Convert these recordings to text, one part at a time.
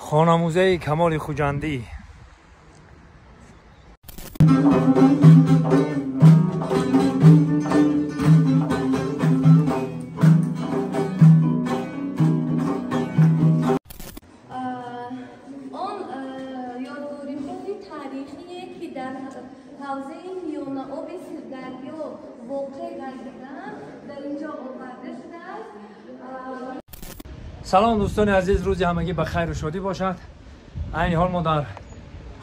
Хонамузеи Камоли Хуҷандӣ. Он ёдгориҳои таърихие, ки дар ҳавзаи миёнаоби Сирдарё воқеъ гардидаанд, дар ин ҷо оварда шудааст. Салом дӯстони азиз, рӯзи ҳамагӣ ба хайру шодӣ бошад. Айни ҳол мо дар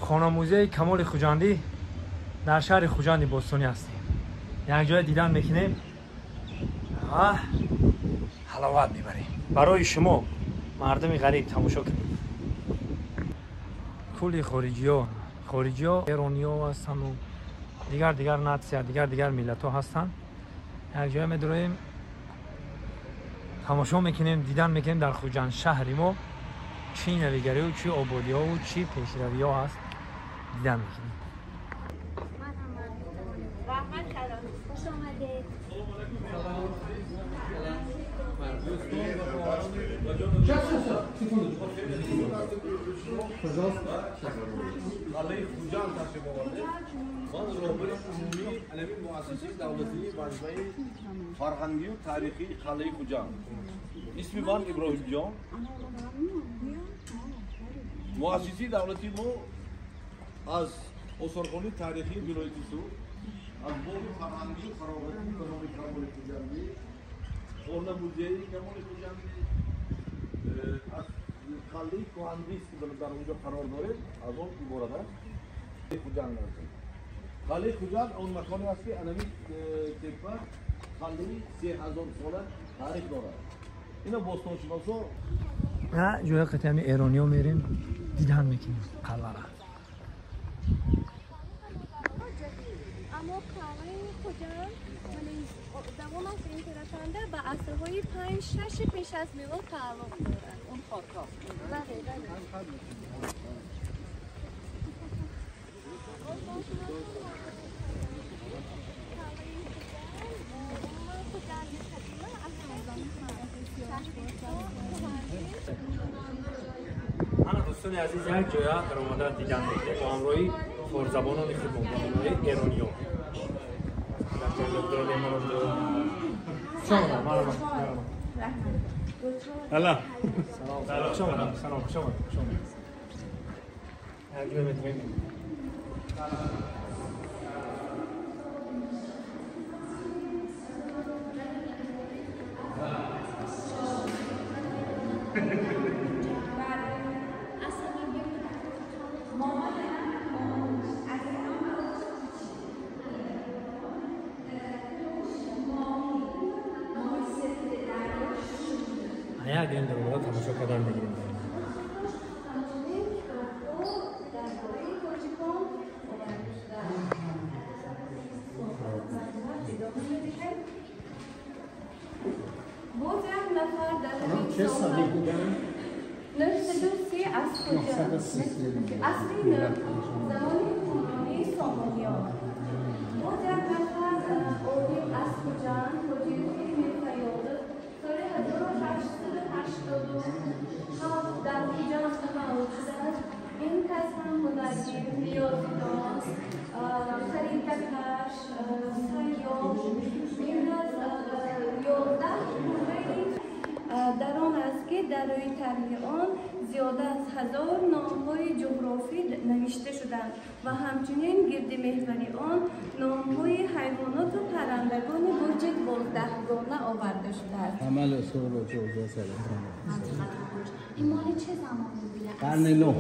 хонамузеи Камоли Хуҷандӣ дар шаҳри Хуҷанди бостонӣ ҳастем. Якҷоя дидан мекунем ва ҳаловат мебарем. Барои шумо мардуми ғариб тамошо кунед. Кулли хориҷиё, хориҷиё, эрониё ҳастанду дигар дигар нация, дигар дигар миллатҳо ҳастанд. Якҷоя медуроем, тамошо мекунем, дидан мекунем дар Хуҷанд шаҳри мо чӣ навигариву чӣ ободиҳову чӣ пешравиҳо ҳаст, дидан мекунем. Ман роҳбари умумии алами муассисаи давлатии маҷмӯаи фарҳангию таърихии қалъаи Хуҷанд. Исми ман Иброҳимҷон. Муассисаи давлатии мо аз осорхонаи таърихии вилояти Суғд, аз боғи фарҳангию фароғатӣ ба номи Камоли Хуҷандӣ, хона-музеи Камоли Хуҷандӣ, аз қалъаи Кӯҳандиз, ки дар онҷо қарор дорем, аз он иборат аст. Хуҷанд аст. Қалъаи Хуҷанд он маконе аст, ки анами теппа қалъаи 3000 сола таърих дорад. Ино бостоншиносо ҷоя қатъи эрониё мерем, дидан мекунем қалъара. Аммо қалъаи Хуҷанд давомаш ин тарафанда ба асрҳои 5-6 пеш аз милод тааллуқ дорад. Он хокҳо. Бале, бале. Ана дӯстони азиз, як ҷоя даромада дидан мекунем бо ҳамроҳи форзабонони худмон, бо ҳамроҳи эрониё. Салом, хуш омадед, хуш омадед. Як ҷоя метавонем. Як дин даромада тамошо кардан мегирем. Боз як нафар дар ҳамин соҳа 930 аз Хуҷанд, асри замони ҳукмронии Сомониён. Боз як нафар олим аз Хуҷанд, Ҳоҷи Юсуф Мирфаёзов, соли 1887 дар Хуҷанд таваллуд шудааст. Ин кас ҳам ҳунаргир, риёзидон, харитакаш, сайёҳ. Ин аз 11 кураи дар он аст, ки дар рӯи тарҳи он зиёда аз 1000 номҳои ҷуғрофӣ навишта шуданд ва ҳамчунин гирди меҳвари он номҳои ҳайвоноту паррандагони бурҷи 12гона оварда шудааст. این مال چه زمانی بوده؟ قرن 9.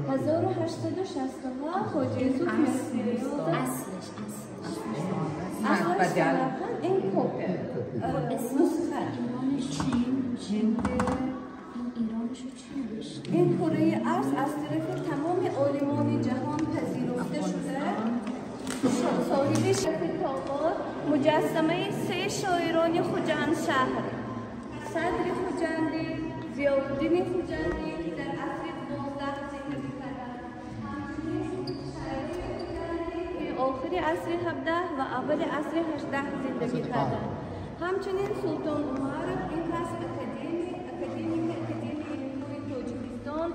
1867 حاجی یوسف میرفیاض. اصلش اصلش این کپه نسخه. ایرانش چی؟ ایرانشو چی نوشته؟ این کره ارض از طرف تمام عالمان جهان پذیرفته شده. صاحب شرف تاغار مجسمه 3 شاعران خوجند شهر، صدر خوجندی، ضیاءالدین خوجندی که در عصر 12 زندگی کردند، همچنین شاعر خوجندی که آخر عصر 17 و اول عصر 18 زندگی کردند. Ҳамчунин Султон Умаров ин кас академик, академики Академияи илмҳои Тоҷикистон,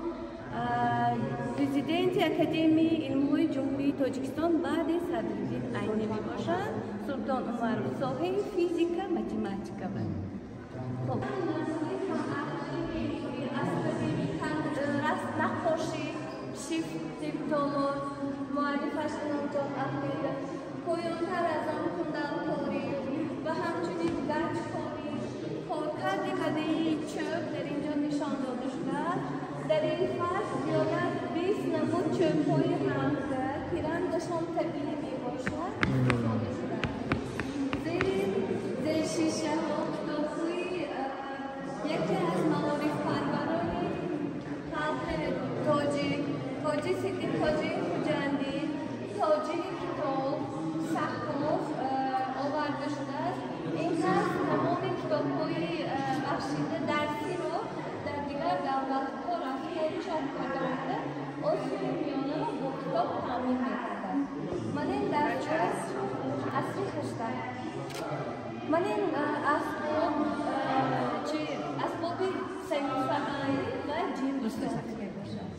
президенти Академияи илмҳои Ҷумҳурии Тоҷикистон баъди Садриддин Айнӣ мебошанд. Султон Умаров соҳаи физика, математика буд. Хоб, наққошӣ, шифт, тибтолор, муаллифаш Иnomҷон Аҳмедов, поёнтар аз он кундалкорӣ ва ҳамчунин гачкорӣ, коркарди бадеии чӯб дар ин ҷо нишон дода шудааст. Дар ин фасл зиёда аз 20 намуд чӯбҳои ранга, ки рангашон табиӣ мебошад, истифода шудааст. Зери зершишаҳо китобҳои яке аз маорифпарварони халқи тоҷик, Ҳоҷи Сиддиқ Ҳоҷии Хуҷандӣ, тоҷири китоб, саҳҳоф оварда шудааст. Ин кас тамоми китобҳои бахшида дарсиро дар дигар давлатҳо рафта чоп карда омада, Осиёи Миёнаро бо китоб таъмин мекардааст. Ман ин дарс асри 18. Ман ин асбоб чи асбоби саҳифаӣ ва ҷилдсозӣ мебошад.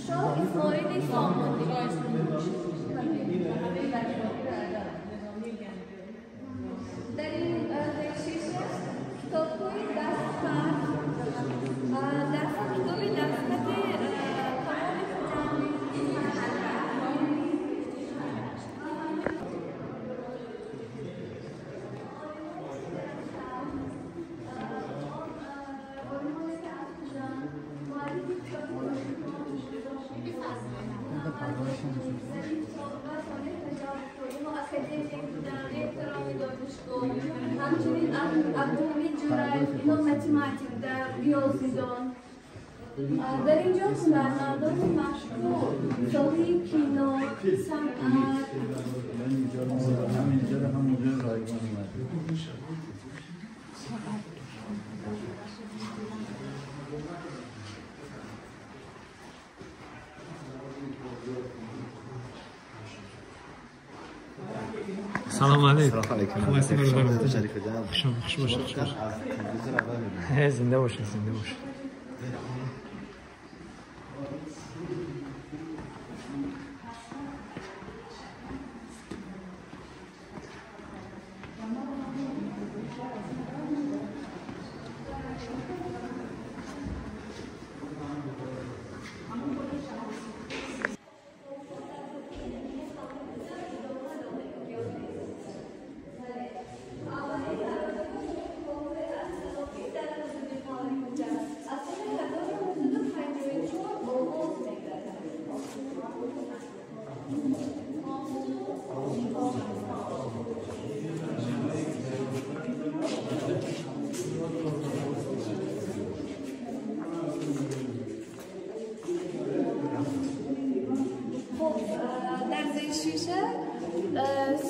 شاه اسماعیل سامانی. در این شیشه کتاب‌های دستخط، دست کتاب دستخط کمال خجندی. همچنین عبدالحمید جورایف، اینا математик در ریاضیدان. در اینجا هنرمندان مشهور ساحه کینو، صنعت. سلام علیکم. خوب هستی برادر؟ خوش خوش باشید. زنده باشید، زنده باشید.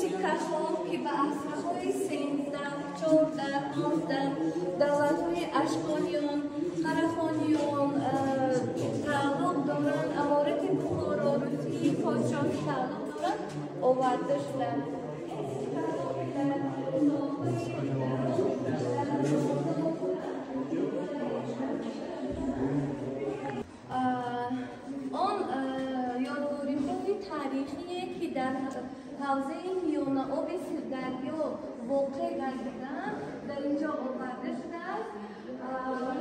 سکه‌ها که به عصرهای 13، 14، 15 دولت‌های اشکانیان، قرخانیان تعلق دارند، امارت بخارا، روسیه پادشاهی تعلق دارند، آورده شدند. این سکه‌ها که در آن یادگاری‌های تاریخی که در حوزه میانه آب سردریا واقع گردیدند در اینجا آورده شده است.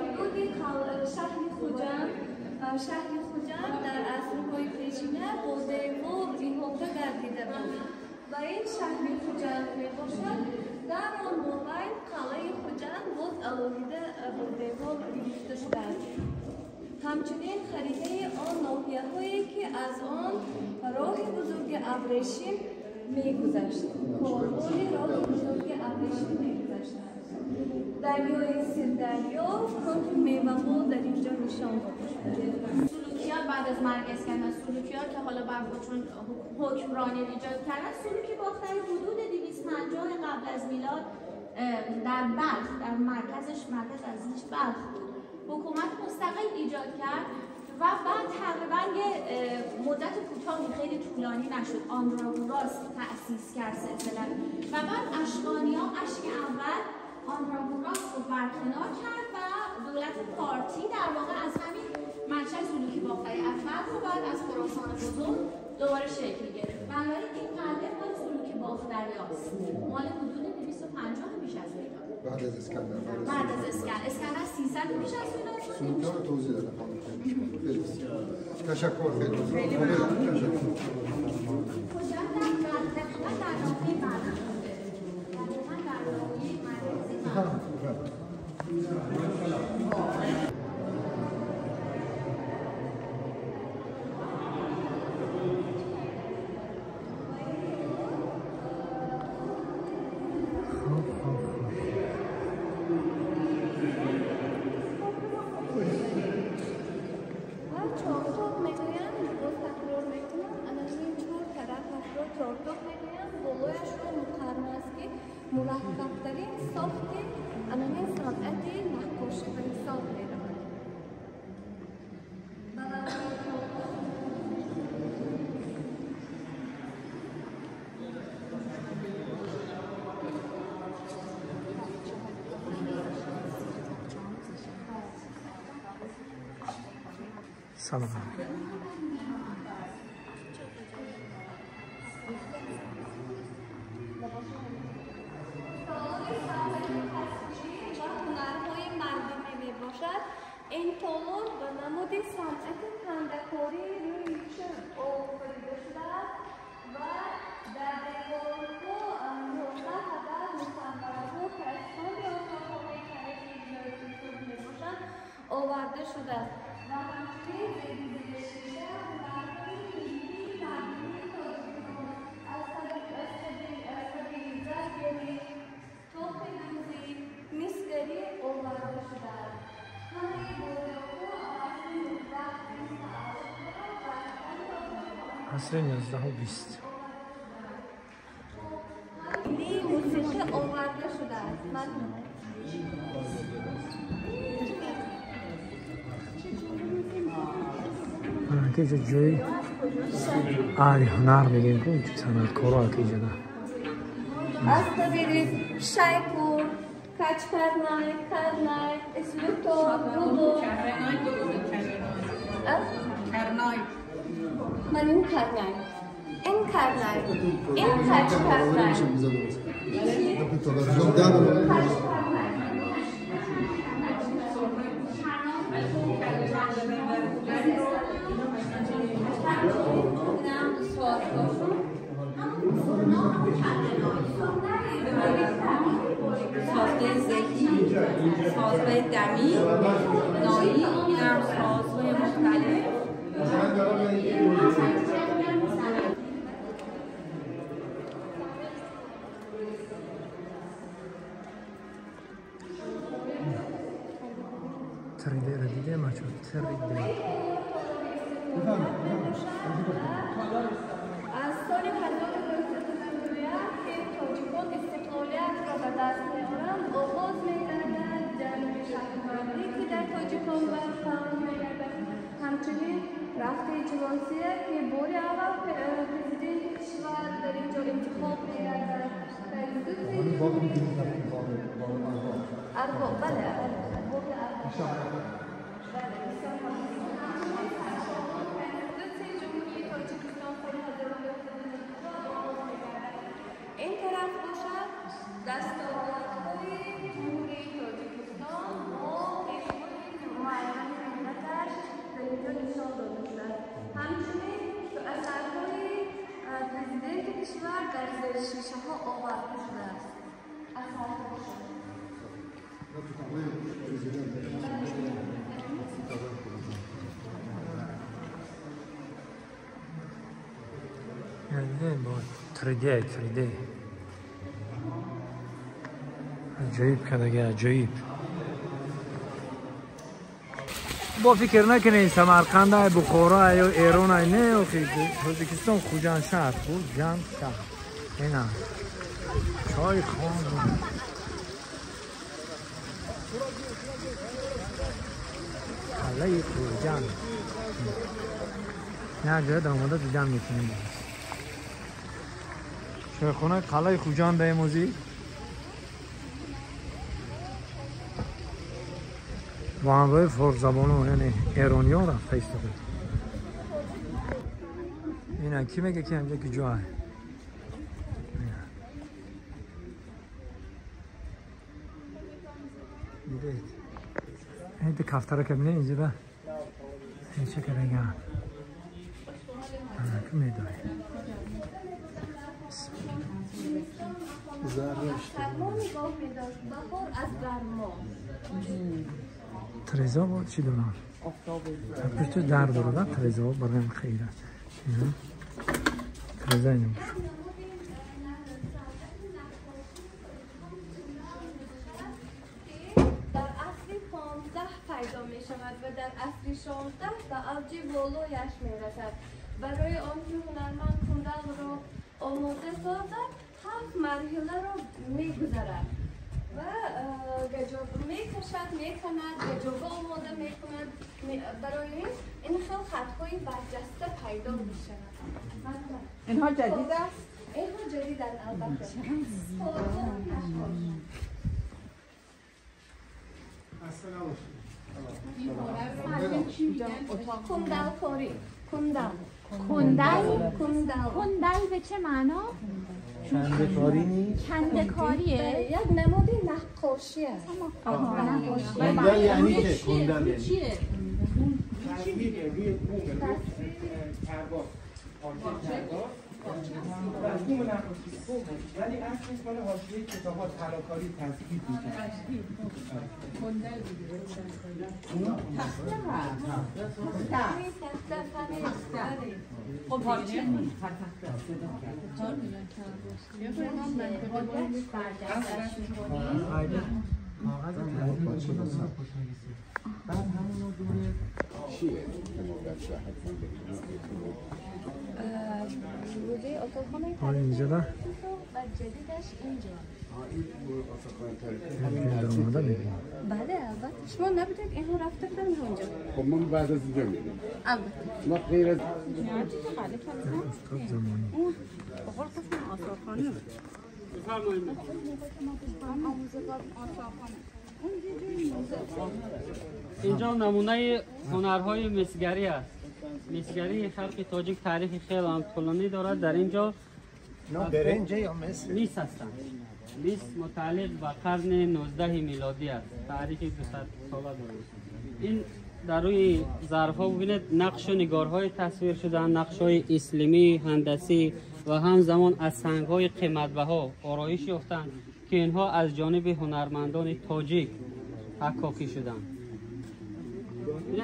حدود شهر خجند، شهر خجند در عصرهای پیشینه با دیوار احاطه گردیده بود و این شهر خجند میباشد. در آن موقع قلعه خجند باز علاحده با دیوار گرفته شده است. همچنین خریطه آن ناحیه‌هایی که از آن راه بزرگ ابریشم мегузашт. Корвони роҳи бузурги абрешим мегузаштанд. Дарёи Сирдарё кӯҳи меваҳо дар инҷо нишон дода шудааст. سلوکیان بعد از مرگ اسکندر، سلوکیان که حالا بر خودشون حکمرانی ایجاد کردن، سلوکی باختری حدود 250 قبل از میلاد در بلخ، در مرکزش، مرکز اصلیش بلخ بود، حکومت مستقل ایجاد کرد و بعد تقریبا یه مدت کوتاهی، خیلی طولانی نشد، آندراگوراس تأسیس کرد سلسله و بعد اشکانیان، اشک اول آندراگوراس رو برکنار کرد و دولت پارتی در واقع از همین منشأ سلوکی باختری از بلخ و بعد از خراسان بزرگ دوباره شکل گرفت. بنابراین این قلعه مال سلوکی باختری هاست، مال حدود 250 پیش از میلاد. بعد از اسکندر، بعد از اسکندر، اسکندر 300 پیش از میلاد شد. سلوکی‌ها رو توضیح دادم. تشکر، خیلی ممنون. تشکر. کجا دقیقاً در ناحیه بلخ بوده. دقیقاً در ناحیه مرکزی بلخ. Мураккабтарин сохти анамин санъати наққошӣ ба ҳисоб меравад. Салом. این تالار به نمود صنعت کنده‌کاری روی چوب آفریده شده است و در دیوارها 11 عدد مصورها که از فند آثارخانه تاریخی ولایت سوغد میباشند آورده شده است و همچنین زیر شیشه هنرهای ملی مردمی تاجیکستان از طبیل زرگری، طاق‌دوزی، مسگری آورده شده است. عصر 19:20 موسیقی آورده شده است. من که جای اهل هنر میگیم که صنعتکارا که اینجا از طبیل شیپور، کچکرنای، کرنای، اسلوتو، رودو، کرنای. من این کرنای، این کرنای، این کچکرنای، این کچکرنای. سازهای زهی، سازهای دمی، نایی، اینم سازهای مختلف. تریده رو دیده ما چون تریده. از سال 1991 که تاجیکان استقلالیت را به دست می‌آورند آغاز می‌گردد جنگ شهروندی که در تاجیکان برپا می‌گردد. همچنین رفته جوانسیه که بار اول پرزیدنت کشور در اینجا انتخاب می‌گردد. ارباب، بله، ارباب ارباب. بله، بسیار این طرف باشد دستاوردهای جمهوری تاجیکستان با پیشوای معین ملتش در اینجا نشان داده شده. همچنین اثرهای پرزیدنت کشور در زیر شیشه ها آورده شده است. اثرهاشون. این با 3D 3D عجایب کدگه عجایب. با فکر نکنید سمرقند بخارا یا ایران نه، آخه تاجیکستان خوجند شهر، خوجند شهر. اینا چای خان قلعه خوجند. نه جای در آمده دیدن میتونیم. چایخانه قلعه خوجند امروزی با همراه فارس زبانو یعنی ایرانی ها رفته ایستاده. اینا کی میگه که اینجا کجا هست؟ دیدید این دو کفتره که بینه اینجا ده این چه که دیگه که میداره ترزا با چی دارن؟ پشت در داره ترزا برایم خیره ترزا اینو بشو. در عصر 15 پیدا می شود و در عصر 16 به اوج بالایش می رسد. برای آنکه هنرمند کندل را آماده سازد 7 مرحله را می گذرد و گجاب میکشد، میکند، گجابه آماده میکند. برای این خیل خطهای برجسته پیدا میشود. اینها جدید است؟ اینها جدید است البته. کندل کاری، کندل. کندل؟ کندل. کندل به چه معنا؟ کنده‌کاری نیست؟ کنده‌کاریه؟ یک نماد نقاشی است. آها، کندل یعنی چه؟ کندل یعنی چیه؟ تصویر روی بوم، روی کرباس، پارچه کرباس و بوم نقاشی، ولی اصلش مال حاشیه کتاب‌ها طلاکاری تذهیب می‌کرد. کندل دیگه. تخته هست. تخته تخته. خب پارچه نیست. اینجا ده جدیدش اینجا. بله البته شما نبودید اینها رفته بودن اونجا. خب ما بعد از اینجا میریم. البته ما غیر از اینجا نمونه هنرهای مسگری است. مسگری خلق تاجیک تاریخ خیلی هم طولانی دارد. در اینجا برنج یا مس؟ میس هستند. میس متعلق به قرن 19 میلادی است. تاریخ 200 ساله دارد. این در روی ظرف ها ببینید نقش و نگارهای تصویر شدن، نقش های اسلامی، هندسی و همزمان از سنگ های قیمت‌بها آرایش یافتند که اینها از جانب هنرمندان تاجیک حکاکی شدند.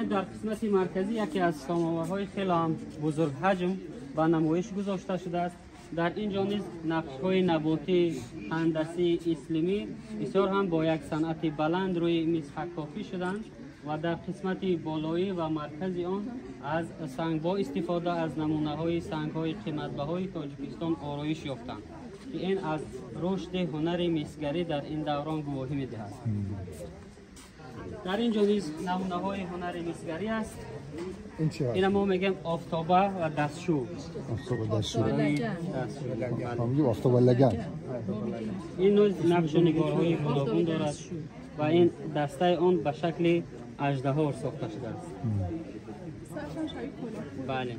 در قسمت مرکزی یکی از ساماورهای خیلی هم بزرگ حجم و نمایش گذاشته شده است. در اینجا نیز نقش‌های نباتی، هندسی، اسلامی بسیار هم با یک صنعت بلند روی میز حکاکی شدند و در قسمت بالایی و مرکزی آن از سنگ با استفاده از نمونه‌های سنگ‌های قیمت‌بهای تاجیکستان آرایش یافتند که این از رشد هنر مسگری در این دوران گواهی می‌دهد. در اینجا نیز نمونه‌های هنر مسگری است. این ما میگیم آفتابه و دستشو. آفتابه دستشو. ما آفتابه لگن. این نیز نقش و نگارهای گوناگون دارد و این دسته آن به شکل اژدها ساخته شده است. بله.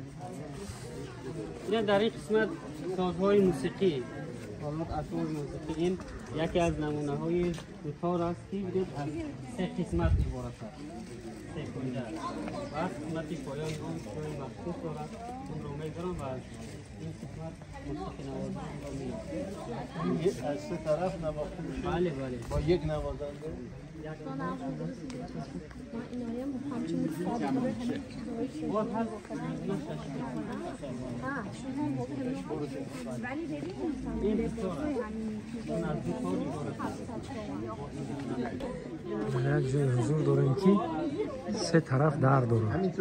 این در این قسمت سازهای موسیقی، آلات اسباب موسیقی، این یکی از نمونه های دوتار است که ببینید از سه قسمت عبارت است. سه کنجه است و قسمت پایان آن جای مخصوص دارد. اون رو می‌ذارم و از این قسمت موسیقی نوازی از سه طرف نواخته میشه. بله بله. با یک نوازنده. یک جای حضور داریم که سه طرف در داره. یک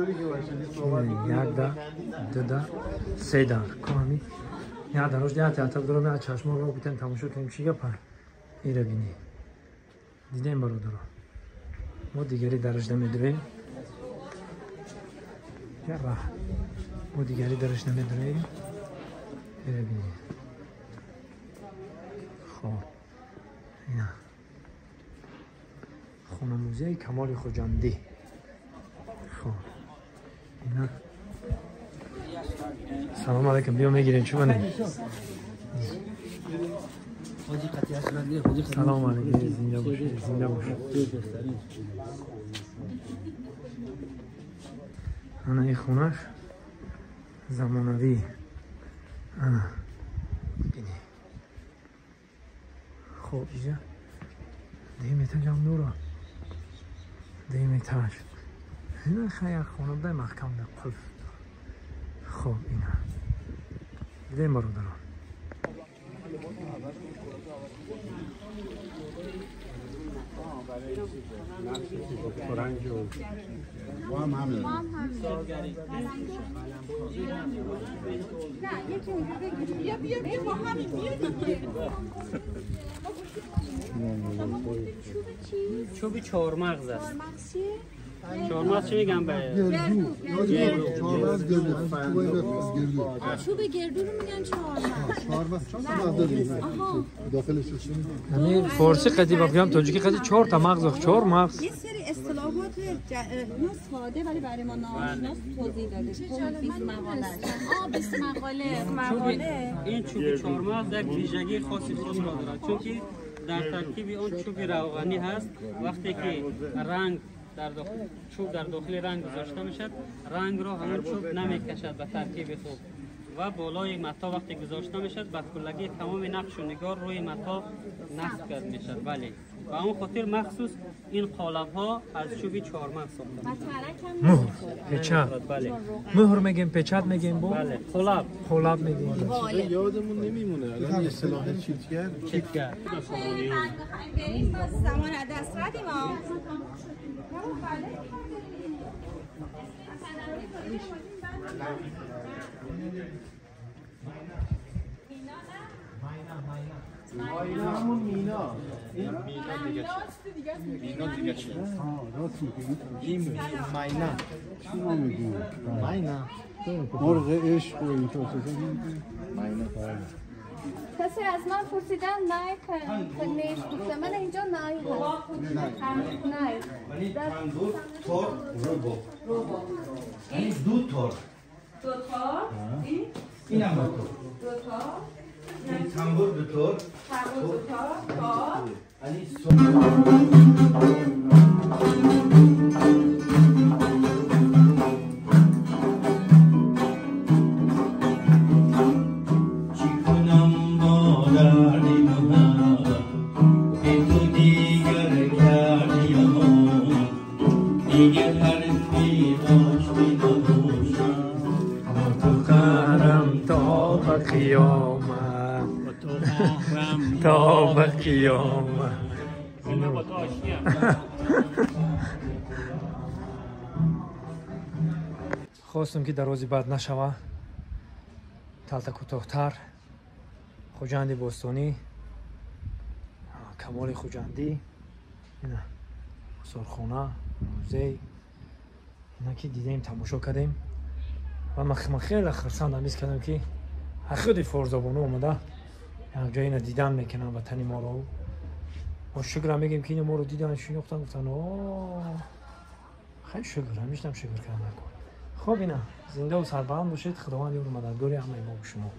در، دو در، سه در. کامی یک دروش ده تیاتر دارم، یک چشم رو بتن تماشا کنیم چی گپ ایره بینی. دیدیم برادران. ما دیگری درش نمیدونیم. یه ما دیگری درش نمیدونیم. ایره بینی. خب اینا خانه موزه کمال خجندی. خب اینا سلام علیکم. بیا میگیریم چی بنه. سلام علیکم. زنده باشید زنده باشید. انا این خونش زمانوی. انا بینی. خب اینجا دیمتاج هم داره. دیمتاج اینا خیلی خونه بوده محکم ده قلف. خب اینا دیدیم برادران. چوب چهارمغز است. چهارمغز چی میگم به گردو؟ چهارمغز گردو. چوب گردو رو میگن چهارمغز. چهارمغز چهار تا مغز داره داخلش. یعنی فارسی قدیم بگم تاجیکی قدیم چهار تا مغز، چهار مغز. یه سری اصطلاحات ساده ولی برای ما ناآشناس توضیح داده. چه جالب. من 20 مقاله. این چوب چهارمغز یک ویژگی خاصی خود را دارد، چون که در ترکیب آن چوب روغنی هست. وقتی که رنگ در داخل چوب در داخل رنگ گذاشته میشد، رنگ را همون چوب نمیکشد به ترکیب خود و بالای متا وقتی گذاشته میشد به کلگی تمام نقش و نگار روی متا نصب کرد میشد. بله، و اون خاطر مخصوص این قالب ها از چوب چهارمغز ساخته میشد. مهر پچت. بله، مهر میگیم، پچت میگیم، بو بله، قالب قالب میگیم. یادمون نمیمونه الان اصطلاح چیتگر. چیتگر بریم باز زمان از دست ردیم. مینا مینا مینا دیگه چیه؟ راست میگی. این مینا چی ما میگیم؟ مینا مرغ عشق و اینطور چیزا میگیم. مینا. کسی از من پرسیدن نای که نیست، گفتم من اینجا نای هست. نای. ولی تنبور تور روبو. یعنی دو تور. دو تا. این هم دو تور. دو تا. این تنبور دو تور. تنبور دو تا. تا. یعنی تا به قیامت. خواستم که در روزی بد نشوه، تلتا کوتاه‌تر. خجند باستانی، کمال خجندی، اینا سرخانه، موزه، اینا که دیدیم تماشا کردیم و من خیلی خرسندم ایست کردم که خود فارزبانو آمده یک جایی اینا دیدن میکنن وطن ما رو. ما شکر میگیم که اینا ما رو دیدن شناختن، گفتن آه خیلی شکر، همیشه شکر کردن. خب اینا زنده و سربلند باشید. خداوند یار و مددگار همه ما و شما.